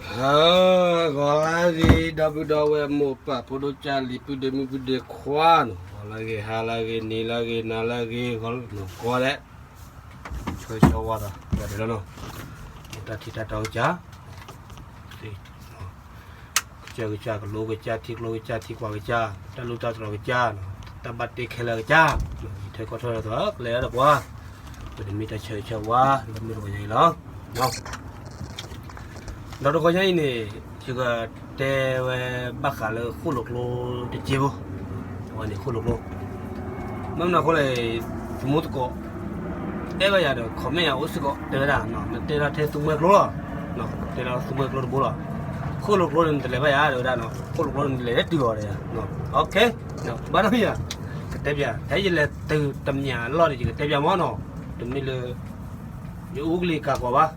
ဟၢ ဂီၤလၢဂ့ၤ ဒီပုၢ်ဒီဝဲၢ်မိၢ်ပၢ်ဖိဒိၣ်ကၢ်လံၤ ပုၢ်ဒ့မုၣ်ပုၢ်ဒ့ခွါနီၤ, ဂီၤလၢဂ့ၤ ဟါလၢဂ့ၤ နံၤလၢဂ့ၤ နၤလၢဂ့ၤ ဂီၤလၢဂ့ၤ ဆၢဂ့ၤဆၢဝါသး ဒီးဒဲးလီၤနီၤ, တၢ်ထံၣ်တၢ်တီကစၢ် ကစၢၢ်ကစၢ် ကလိကစၢ် ထံကျိကစၢ် ထံကွၢ်ကစၢ် တၢ်လူၢ်တၢ်တြီၤကစၢ် တၢ်ဘၣ်တ့ခဲလၢာ်ကစၢ် ယထၢကီၢ်ထၢဒီး ကလဲၤဒီးပှၤ ပတမ့ၢ်တၢ်ဆၢဂ့ၤဆၢဝါ လၢမုၢ်တဂီၤညါအံၤလီၤ. ဒီးတဂီၤညါအံၤန့ၣ် ယကတဲဝဲဘၣ်ဃးလၢဃိၣ်လိာ်ကျိတစဲးဖိ, အဝဲန့ၣ်ဃိၣ်လိာ်ကျိ မ့ၢ်မနုၤအဃိလဲၣ်, သမူသကိး အဲၣ်ဘၣ်ယၤဒီး comment ယၤအိၣ်စ့ၢ်ကီး တဲဝဲဒၣ် နတဲလီၤထဲသူမှဲကျိလီၤ, တဲလီၤသူမှဲကျိတဘိလီၤ, ဃိၣ်လိာ်ကျိန့ၣ် နတလဲၤဘၣ်ယၤ တဲဝဲဒၣ် ဃိၣ်လိာ်ကျိန့ၣ် နလဲၤလၢတုၤအီၤဒီးယၤ, OK, ဘၣ်နီၢ်ယၤ ကတဲပျး ဖဲယလဲၤတုၤတမၠးအလီၢ်န့ၣ် ယကတဲပျးမ့ၢ်နီၤ, တမ့ၢ်လၢ ယအူကလံၤကၤကွၢ်ဘၣ်,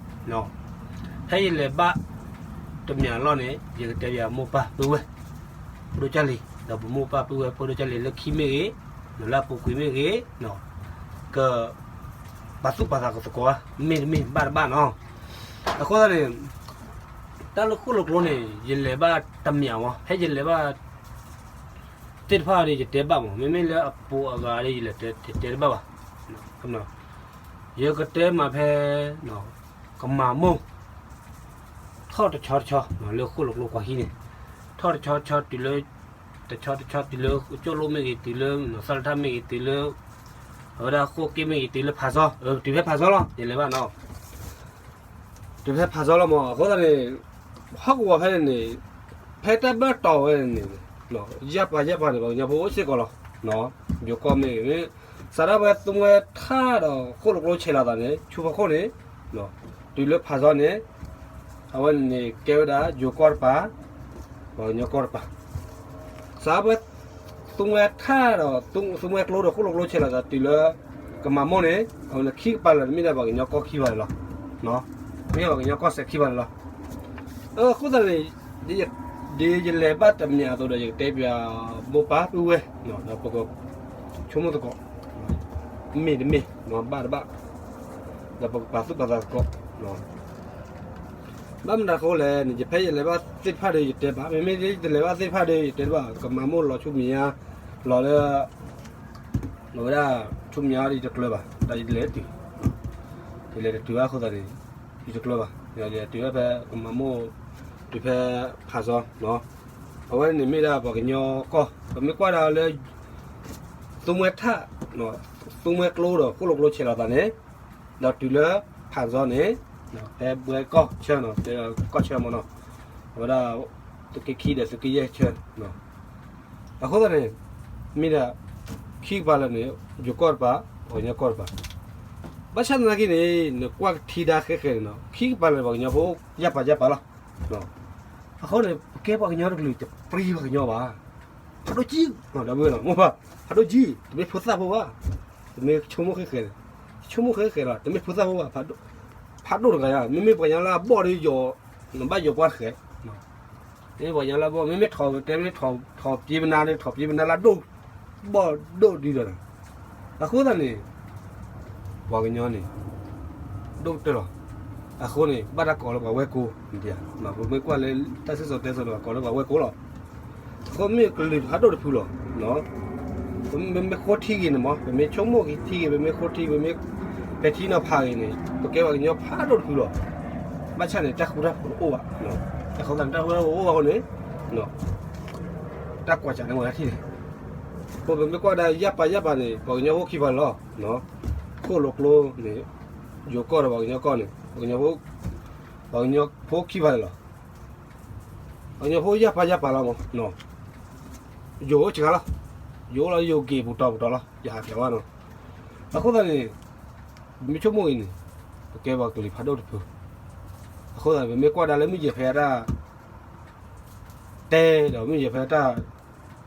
ဖဲယလဲၤဘၣ်တမၠးအလီၢ်န့ၣ် ယကတဲပျးမိၢ်ပၢ်ပုၢ်ဝဲၢ် ဖိဒိၣ်ကၢ်လံၤ ဒီးပမိၢ်ပၢ်ပုၢ်ဝဲၢ်ဖိဒိၣ်ကၢ်လံၤလၢခံမ့ၢ်ဂ့ၤ, လၢအပူၤကွံာ်မ့ၢ်ဂ့ၤ, က ပာ်သူၣ်ပာ်သးကသကိးဧါ, မ့ၢ်တမ့ၢ်ဘၣ်တဘၣ်နီၤ, အဃိသတးန့ၣ် တၢ်လၢဃိၣ်လိာ်ကျိန့ၣ် ယလဲၤဘၣ်တမၠးမး ဖဲယလဲၤဘၣ် သ့ၣ်တဖၣ်ဒီး ယတဲဘၣ်မး မ့မ့ၢ်လၢအပူၤအဂၤဒီး ယလဲၤတဲတဘၣ်ဘၣ်, ယကတဲမးဖဲ ကမၤမိၢ် ထီၣ်တဆီတဆီ လၢဃိၣ်လိာ်ကျိကွၢ်ဟံၣ်န့ၣ်, ထီၣ်တဆီတဆီတုၤလၢ တဆီတဆီတုၤလၢကၠိၣ်လိၣ်မ့ၢ်ဂ့ၤ တုၤလၢသၣ်လထၣ်မ့ၢ်ဂ့ၤ တုၤလၢ အဝဲဒၣ်ဃိၣ်က့ၣ်မ့ၢ်ဂ့ၤ တုၤလၢဖးစီ, တုၤဖဲဖးစီလီၤ ယလဲၤဘၣ်နီၤ တုၤဖဲဖးစီလီၤမး အဃိသတးန့ၣ် ဟီၣ်ကဝီၤဖဲန့ၣ်န့ၣ် ဖဲတၢ်ဘၢၣ်တီၤဝဲန့ၣ် ယၢ်ပၤယၢ်ပၤန့ၣ် ပှၤကညီဖိအိၣ်စ့ၢ်ကီးလီၤ, ယိၤကီၢ်မ့ၢ်ဂ့ၤ, စးထီၣ်ဖဲသူမှဲထၣ်ဒီးဃိၣ်လိာ်ကျိဆဲးလီၤသးန့ၣ် ဆူဖီခိၣ်န့ၣ် တုၤလၢဖးစီန့ၣ် အဝဲန့ၣ်န့ၣ် ကဲဝဲဒၣ်ယိၤကီၢ်တပၤ ပှၤကညီကီၢ်တပၤ စးဖဲ သူမှဲထၣ်ဒီး သူမှဲကျိဒီးဃိၣ်လိာ်ကျိဆဲးလီၤသးတုၤလၢ ကမၤမိၢ်န့ၣ် အဝဲန့ၣ်ခံကပၤလၢာ်န့ၣ် မ့ၢ်ဒၣ်ပှၤကညီကီၢ်ခံဘၣ်န့ၣ်လီၤ, မ့ၢ်ပှၤကညီကီၢ်စဲးခံဘၣ်န့ၣ်လီၤ, အဃိသတးန့ၣ် ဒ်ယလဲၤဘၣ်တမၠးအသိးဒီး ယကတဲပျးမိၢ်ပၢ်ပုၢ်ဝဲၢ် ဒီးပကဆိကမိၣ်သကိး မ့ၢ်တမ့ၢ် ဘၣ်တဘၣ် ဒီးပကပာ်သူၣ်ပာ်သးသကိး ဘၣ်မနုၤအဃိလဲၣ်န့ၣ် ယဖဲယလဲၤဘၣ်သ့ၣ်တဖၣ်ဒီးယတဲဘၣ်, မ့မ့ၢ်ယတလဲၤဘၣ်သ့ၣ်တဖၣ်ဒီးယတဲတဘၣ်, ကမၤမိၢ်လီၤဆူမဲာ်ညါ လီၤလၢ အဝဲဒၣ်ဆူမဲာ်ညါဒီးယတကျၢၤဘၣ်, ဒီးယလဲၤတတုၤ, ယလဲၤတတုၤဘၣ်အဃိသတးန့ၣ် ယတကျၢၤဘၣ်, ယလဲၤတုၤဝဲဖဲကမၤမိၢ် တုၤဖဲဖးစီ အဝဲန့ၣ်မ့ၢ်ဒၣ်ပှၤကညီကီၢ်, ပမ့ၢ်ကွၢ်ဒၣ်လၢ သူမှဲထၣ်, သူမှဲကျိဒီးဃိၣ်လိာ်ကျိဆဲးလီၤသးန့ၣ်, ဒီးတုၤလၢဖးစီန့ၣ် ဖဲဘှဲကီၢ်ဆၢနီၤ, ကီၢ်ဆၢမ့ၢ်နီၤ, အဝဲဒၣ် သုးက့ခံဒီးသုးက့ယဲၢ်ဆၢ, အဃိသတးန့ၣ် မ့ၢ်ဒၣ် ခံကပၤလၢာ်န့ၣ် ယိၤကီၢ်တပၤ ပှၤကညီကီၢ်တပၤ, ဘၣ်ဆၣ်သနာ်က့န့ၣ် နကွၢ်ကထံဒါဃဲဃဲန့ၣ်နီၤ ခံကပၤလၢာ်န့ၣ် ပှၤကညီဖိယၢ်ပၤယၢ်ပၤလီၤ, အဃိန့ၣ် ပကဲပှၤကညီတကလုာ် တပြံပှၤကညီဘၣ်, ဖးဒိၣ်ကံ, ဒီပုၢ်ဝဲၢ်နီၤ မိၢ်ပၢ်, ဖးဒိၣ်ကံ, တမ့ၢ်ဖိသၣ်ဖိဘၣ်, တမ့ၢ်ဆိကမိၣ်ဃဲဃဲန့ၣ်, ဆိကမိၣ်ဃဲဃဲလီၤ တမ့ၢ်ဖိသၣ်ဖိဘၣ်, ဖးဒိၣ်တဂၤယါ မ့မ့ၢ်ပှၤကညီလၢအဘီၣ်ဒီးယီၤ, နဘၣ်ယီၤပှၢ်တဃဲ, မ့မ့ၢ်ပှၤကညီလၢအဘီၣ် မ့မ့ၢ်ထီၣ်တဲမ့ၢ်ထီၣ်ပျ့ၤပနါဒီး ထီၣ်ပျ့ၤပနါလၢအဒိၣ်, ဘီၣ်ဒိၣ်ဒံးဒီး, အဃိသတးန့ၣ် ပှၤကညီန့ၣ် ဒိၣ်ကတၢၢ်လီၤ, အဃိန့ၣ် ဘၣ်တၢ်ကိးလၢပှၤဝဲၢ်ကိ, ပမ့ၢ်ကွၢ်လၢတၢ်စံၣ်စိၤတဲစိၤန့ၣ် ပှၤကိးလၢပှၤဝဲၢ်ကိလီၤ, အဃိမ့ၢ်ကလုာ်ဖးဒိၣ်တဖုလီၤ, ပမ့ၢ်ဃိထံဂ့ၤန့ၣ်မး ပမ့ၢ်ဆိကမိၣ်ထံဂ့ၤ ပမ့ၢ်ဃိထံ ပမ့ၢ်ပဲာ်ထံနီၤဖးဂ့ၤန့ၣ် ပကဲပှၤကညီဖးဒိၣ်တဖုလီၤ, ဘၣ်ဆၣ်န့ၣ် တၢ်ဃူတၢ်ဖိးတအိၣ်ဘၣ်, အဃိသတးန့ၣ် တၢ်ဃူတၢ်ဖိးတအိၣ်ဘၣ်အဃိန့ၣ် တၢ်ကွၢ်စးန့ၣ်ဝဲဒၣ်ထံၣ်န့ၣ်, အဃိပမ့ၢ်ကွၢ်ဒၣ်ယၢ်ပၤယၢ်ပၤန့ၣ် ပှၤကညီဖိခံပၤလီၤ, ခိၣ်လိာ်ကျိန့ၣ် ယိၤကီၢ်ဒီးပှၤကညီကီၢ်န့ၣ် ပှၤကညီဖိ ပှၤကညီဖိခံပၤန့ၣ်လီၤ, ပှၤကညီဖိယၢ်ပၤယၢ်ပၤလီၤမး, ယိၤအိၣ်စှၤလီၤ, ယိၤအိၣ်လီၤယိၤက့ၤပူၤတီၤပူၤတီၤလီၤ ယဟးဖျိးဝဲနီၤ, အဃိသတးန့ၣ် ပမ့ၢ်ဆိကမိၣ်ဂ့ၤန့ၣ် ပကဲပှၤကလုာ်ဖးဒိၣ်တဖု, အဃိသတးန့ၣ် ပမ့ၢ်ကွၢ်ဒၣ်လၢမုၢ်ယဲၢ်ဖဲအတၢ် တဲဒီးမုၢ်ယဲၢ်ဖဲတၢ်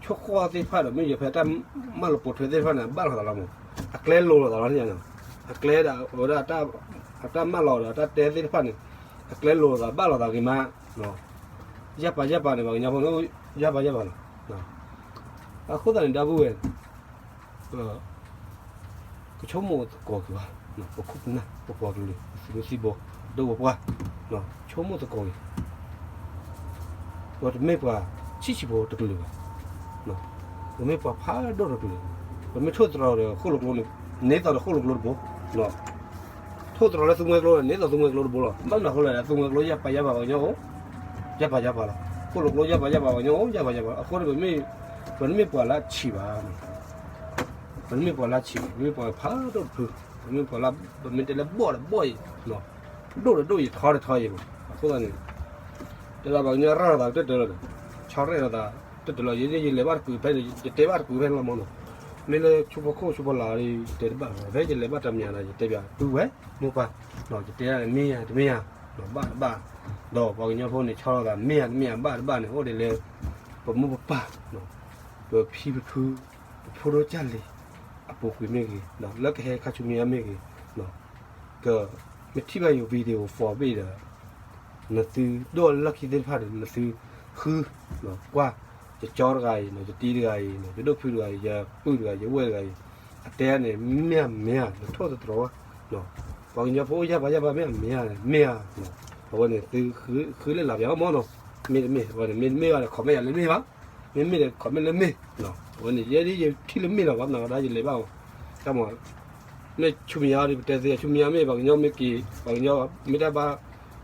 ဆိၣ်ဃီၣ်သ့ၣ်တဖၣ်ဒီး မုၢ်ယဲၢ်ဖဲတၢ်မၢလီၤပိာ်ထွဲသ့ၣ်တဖၣ်န့ၣ် ဘၣ်လိာ်သးလီၤမး, အကျဲလိၤလိာ်သးလီၤ, အကျဲဒၣ်ဝဲဒၣ် အတၢ်မၢလီၤဒီးတၢ်တဲသ့ၣ်တဖၣ်န့ၣ် အကျဲလိၤလိာ်သးဘၣ်လိာ်သးဂ့ၤမး, ယၢ်ပၤယၢ်ပၤန့ၣ် ပှၤကညီဖိ ယၢ်ပၤယၢ်ပၤလီၤ, အဃိသတးန့ၣ် ဒီပုၢ်ဝဲၢ် ပ ကဆိကမိၣ်သကိးက့ၤဘၣ်, ပခိၣ်ပနၢ် ပပှၤကလုာ် ပသုးမုၢ်သံၣ်ဘိ ဒိၣ်ပပှၢ် ဆိကမိၣ်သကိးက့ၤ, ပတမ့ၢ်ပှၤဆံးဆံးဖိတကလုာ်ဘၣ်, ပမ့ၢ်ပှၤဖးဒိၣ်တကလုာ်, ပမ့ၢ်ထိၣ်သတြီၤဒီးဃိၣ်လိာ်ကျိန့ၣ်, န့ၢ်သီဒီးဃိၣ်လိာ်ကျိတဘိ, ထိၣ်သတြီၤလၢသူမှဲကျိန့ၣ် န့ၢ်သီသူမှဲကျိတဘိလီၤ. ဘၣ်မနုၤအဃိလဲၣ်, သူမှဲကျိယၢ်ပာ်ယၢ်ပာ်ပှၤကညီအိၣ်, ယၢ်ပာ်ယၢ်ပာ်လီၤ. ဃိၣ်လိာ်ကျိယၢ်ပာ်ယၢ်ပာ်ပှၤကညီအိၣ် ယၢ်ပာ်ယၢ်ပာ်လီၤ. အဃိန့ၣ် ပမ့ၢ်ပှၤလၢအဆံးဘၣ်, ပမ့ၢ်ပှၤလၢအဆံး, ပမ့ၢ်ပှၤဖးဒိၣ်တဖု, ပမ့ၢ်ပှၤလၢ ပမ့ၢ်တဲလၢဘီၣ်ဒီးဘီၣ်အံၤ, ဒိၣ်ဒီးဒိၣ်အံၤ ထီဒီးထီအံၤမး. အဃိသတးန့ၣ် တဲဒၣ်ပှၤကညီရၢၢ်လိာ်သးကတၢၢ်တၢၢ်လီၤဒီး ဆီရဲၣ်လိာ်သးတၢၢ်တၢၢ်လီၤ. ယဲယလဲၤဘၣ်တကုာ်ဖဲန့ၣ် ယတဲဘၣ်တကုာ်ဖဲန့ၣ်လီၤမးနီၤ. မ့ၢ်လၢဆိဖိခိၣ်ဆိဖိလၢ်ဒီး ယတဲတဘၣ်ဘၣ်, ဖဲယလဲၤဘၣ်တမံၤဒီး ယတဲပၠးပုၢ်ဝဲၢ် မိၢ်ပၢ်, ယတဲဒၣ်န့ၣ် မ့ၢ်ယၤတမ့ၢ်ယၤ, ဘၣ်တဘၣ်, ဒီးပှၤကညီဖိန့ၣ် ဆီလိာ်သး မ့ၢ်ယၤတမ့ၢ်ယၤ ဘၣ်တဘၣ်န့ၣ် အိၣ်ဒ်လၢ ပမိၢ်ပပၢ်, ပဖံပဖု, ပဖိဒိၣ်ကၢ်လံၤ အပူၤကွံာ်မ့ၢ်ဂ့ၤ, လၢကဟဲခါဆူမဲာ်ညါမ့ၢ်ဂ့ၤ, က မ့ၢ်ထံၣ်ဘၣ်ယိၤ video for ဘ့ၣ်ဒီး နသုဒိၣ်လၢခံသ့ၣ်တဖၣ်ဒီး နသုဃုကွၢ်, ယကၠီတဂၤအံၤ, ယတံၤတဂၤအံၤ, ယဒိၣ်ဖုတဂၤအံၤ, ယပုၢ်တဂၤအံၤ, ယဝဲၢ်တဂၤအံၤ, အတဲန့ၣ် မ့ၢ်ဧါမ့ၢ်ဧါ, နထိၣ်သတြီၤဝဲ, ပှၤကညီဖိအိၣ်ယၢ်ပာ်ယၢ်ပာ် မ့ၢ်ဧါမ့ၢ်ဧါ, မ့ၢ်ဧါ, အဝဲန့ၣ်သုဃုလၢလၢ်ပၠးအီၤမးနီၤ. မ့ၢ်တမ့ၢ်, အဝဲန့ၣ် မ့ၢ်တမ့ၢ်ဘၣ်ဒီး comment ယၤလၢမ့ၢ်ဘၣ်, မ့မ့ၢ်ဒီး comment လၢမ့ၢ်, အဝဲန့ၣ် ယဲဒ်ယထံၣ်လၢမ့ၢ်လီၤ ဘၣ်မနုၤဝဲဒၣ်ယလဲၤဘၣ်အီၤ, တၢ်မၤ မ့ၢ်ဆူမဲာ်ညါဒီး ပတဲသ့ ဆူမဲာ်ညါမ့ၢ်ပှၤကညီမ့ၢ်က့ၤ, ပှၤကညီမ့ၢ်တၢ်ဘၣ်,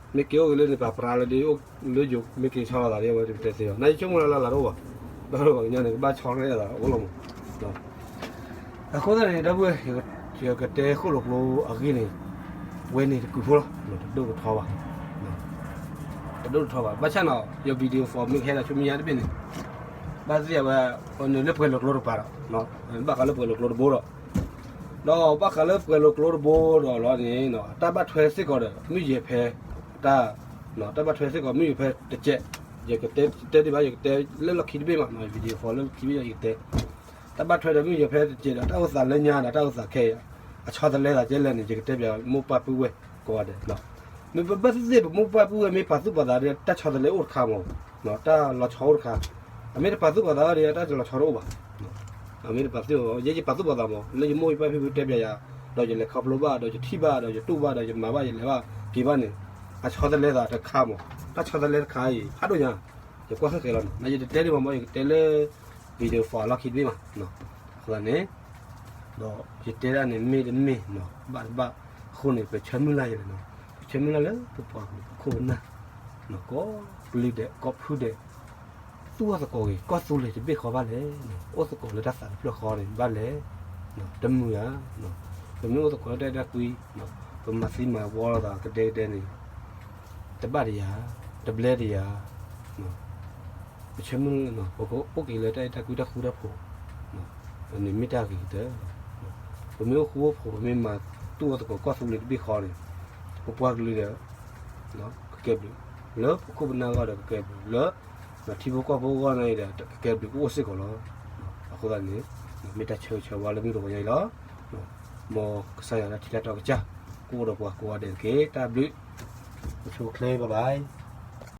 မ့ၢ်က့ၤအိၣ်ဂ့ၤလၢန့ၣ် ပှၤပြးလၢဒ်အိၣ်လၢယိၤ မ့ၢ်က့ၤဆီလိာ်သးဒ်ဝဲ ပတဲသ့လီၤ. နဆိကမိၣ်လၢလၢ်လၢ်တအိၣ်ဘၣ်, ဘၣ်ဒီးပှၤကညီန့ၣ် ကဘၣ်ဆီရဲၣ်လိာ်သးအိၣ်လီၤမး. အဃိသတးန့ၣ် ဒီပုၢ်ဝဲၢ်, ယကတဲဃိၣ်လိာ်ကျိအဂ့ၢ်န့ၣ်, ဝဲန့ၣ်တကုာ်ဖိလီၤ, တဒိၣ်ကထီဘၣ်, တဒိၣ်ကထီဘၣ်. ဘၣ်ဆၣ်နီၤ ယ video for မ့ၢ်ကဟဲလီၤဆူမဲာ်ညါတဘ့ၣ်န့ၣ်, ဘၣ်သ့ၣ်ညါဝဲ, အန့ၣ်လၢပှဲၤလိာ်ကျိတပၤဒီး, ဘၣ်ဃးလၢပှဲၤလိာ်ကျိတဘိဒီး, ဒီးဘၣ်ဃးလၢပှဲၤလိာ်ကျိတဘိဒီးလီၤန့ၣ်, တၢ်ဘၣ်ထွဲစ့ၢ်ကီးဒီး မုၢ်ယဲၢ်ဖဲ, တၢ်, တၢ်ဘၣ်ထွဲစ့ၢ်ကီး မုၢ်ယဲၢ်ဖဲတစဲး, ယကတဲ, ယတဲဒံးဘၣ် ယကတဲလၢလီၢ်ခံတဘ့ၣ်မး, video for လၢလီၢ်ခံတဘ့ၣ် ယကတဲ တၢ်ဘၣ်ထွဲဒီးမုၢ်ယဲၢ်ဖဲတစဲးဒီး တၢ်အိၣ်သးလၢညါဒီး တၢ်အိၣ်သးခဲအံၤ, အဆီတလဲသးကဲလဲၣ်န့ၣ် ယကတဲပၠးမိၢ်ပၢ်ပုၢ်ဝဲၢ်ကိးဂၤဒဲးလီၤ. မ့ၢ်ပဘၣ်သ့ၣ်သ့ၣ် ပမိၢ်ပၢ်ပုၢ်ဝဲၢ်မ့ၢ်ပာ်သူၣ်ပာ်သးဒီး တၢ်ဆီတလဲအိၣ်တခါမး, တၢ်လီၤဆီအိၣ်တခါ, အမ့ၢ်တပာ်သူၣ်ပာ်သးဒီး တၢ်လီၤဆီတအိၣ်ဘၣ်. အမ့ၢ်တပာ်သူၣ်, ယဲယပာ်သူၣ်ပာ်သးမး လၢယမိၢ်ယပၢ်ဖံဖုတဲပၠးယၤ, ဒီးယလဲၤခီဖျိဘၣ် ဒီးယထံၣ်ဘၣ် ဒီးယတူၢ်ဘၣ် ဒီးယမၤဘၣ် ယလဲၤဘၣ်က့ၤဘၣ်န့ၣ်, အဆီတလဲသးတခါမး, တၢ်ဆီတလဲတခါအံၤ ဖးဒိၣ်ညါ, ယကွၢ်ဃဲဃဲလီၤန့ၣ် ယတတဲဒံးမး ယကတဲလၢ video for လီၢ်ခံတဘ့ၣ်မး, အဃိသတးန့ၣ်, ဒီးယတဲဒၣ်န့ၣ် မ့ၢ်တမ့ၢ်, ဘၣ်တဘၣ်, အဃိန့ၣ် ပဆၢမုၢ်လၢ်ယလဲၣ်န့ၣ်, ပဆၢမုၢ်လၢ်လၢပပှၤကလုာ်ပခိၣ်ပနၢ်, ကိးပျံၤဒဲး ကိးဖုဒဲး သူၣ်ထီၣ်သကိးဂ့ၤ ကီၢ်သူလ့ၤတဘ့ၣ်ဃီဘၣ်လဲၣ်, အိၣ်သကိးလၢတၢ်သးတဖျၢၣ်ဃီန့ၣ်ဘၣ်လဲၣ်, တမုာ်ဧါ, ပမ့ၢ်အိၣ်သကိးလၢတၢ်အဲၣ်တၢ်ကွံ, ပမၤသံမၤဝီလိာ်သးကဒဲကဒဲန့ၣ်, တဘၣ်တယၤ, တဘျဲတယၤ, ပဆၢမုၢ်လၢ် ပကအိၣ်က့ၤလၢတၢ်အဲၣ်တၢ်ကွံတၢ်ဃူတၢ်ဖိး, န့ၣ်မ့ၢ်တၢ်ဂ့ၤကတၢၢ်လီၤ. ပမ့ၢ်အိၣ်ဃူအိၣ်ဖိး ပမ့ၢ်မၤသူၣ်ထီၣ်သကိးကီၢ်သူလ့ၤတဘ့ၣ်ဃီန့ၣ်, ပပှၤကလုာ်ဒီး ကကဲဘျုး, လၢပခိၣ်ပနၢ်ဂီၢ်ဒီးကကဲဘျုး, လၢထံဖိကီၢ်ဖိအဂီၢ်န့ၣ်ဒီး ကကဲဘျုးကအိၣ်စ့ၢ်ကီးလီၤ. အဃိသတးန့ၣ် မ့ၢ်တၢ်ဆၢဂ့ၤဆၢဝါလၢမုၢ်တဂီၤညါအံၤလီၤ. မ်ကစၢ်ယွၤလၢထံလၢကီၢ်ကစၢ် ကအိၣ်ဒီးပှၤကိးဂၤဒဲးတက့ၢ်. တၢ်ဘျုး, ပဆိပချ့ bye bye.